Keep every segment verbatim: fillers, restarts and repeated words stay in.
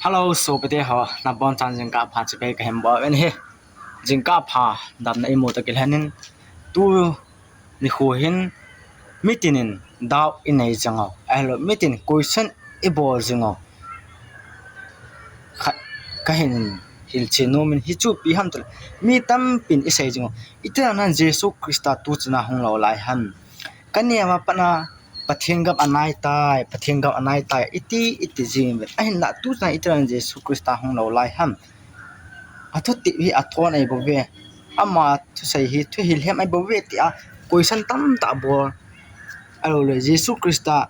Hello, sopite ho, nabonchauvin jingkah pha chibai kahin bol uve. Jingkah pha, damna imu toh kilhon in, tuni nikho hin, mitin in doubt inei jing u, ahilou, mitin question ibol jing u khat kahin hilchen nom in, hichu ipi ham itile, mi tampin isei jing u, itileh Jesu Christa tuchan a hung lou lai ham, kaneo a pat a Pathen gam anai tai, Pathen gam anai tai, iti, iti jing uve. Ahinla tuchan a itileh Jesu Christa hung lou lai ham, athutep hi athon ahi bouve, ama thusei hi thuhil hem ahi bouve tia question tamtah bol, ahilou le Jesu Christa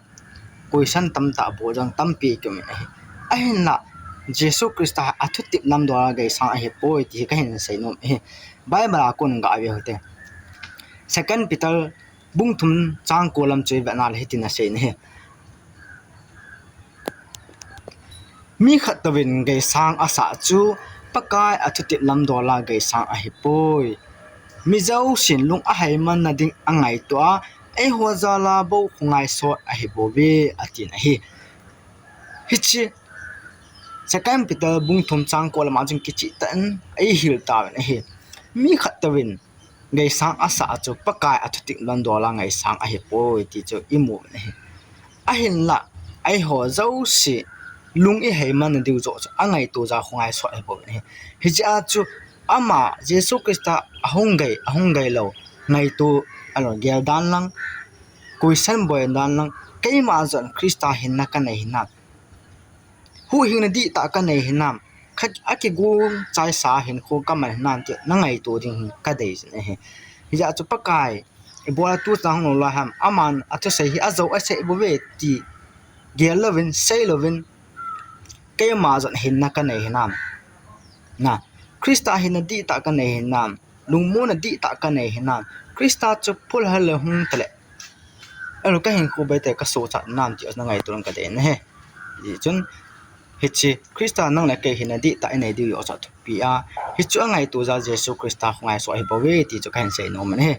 question tamtah bol jong tampi kium in ahi. Ahinla Jesu Christa athutep lamdol a geisang ahipoi ti hi kahin sei nom ahi. Bible a kon gave u hite. Second Peter bung thum chang ko lam chu ivet na le hitin asei in ahi. Mi khattouvin geisang asah chu Pakai athutep lamdol a geisang ahipoi. Mi jousen lung aheiman na ding angaito a, eiho jal a bou khongai sot ahi bouve, atin ahi. Hiche Second Peter bung thum chang ko lam a chun kicheh tah in eihil tauvin ahi. Mi khattouvin geisang asah chu Pakai athutep lamdol a geisang ahipoi ti chu imu uvin ahi. Ahinla eiho jouse lung iheiman na diu joh chu angaito jal a khongai sot ahi bouvin ahi. Hijeh a chu ama Jesu Christa ahung gei, ahung gei lou ngaito, ahilou, gel dan lang, question bol dan lang, keima jong Christa hinna kanei hinam, huhhingna dihtah kanei hinam, khat akigong chaisa hinkho kaman hinam ti nangaito ding hi kadei jin ahi. Hijeh a chu Pakai ibol a tuchan a hung lou lai ham, aman athusei hi ajou asei bouve ti gel louvin, sei louvin, keima jong hinna kanei hinam, na, Christa hinna dihtah kanei hinam, lungmonna dihtah kanei hinam, Christa chu phulhal le hung tale, ahilou, kahinkho beite kasochat nam ti nangaito ding kadei in ahi. Hijeh chun hiche Christa nang le kei hinna dihtah inei diu joh chu athupi a, hichu angaito jal a Jesu Christa khongai sot ahi bouve ti chu kahin sei nom in ahi.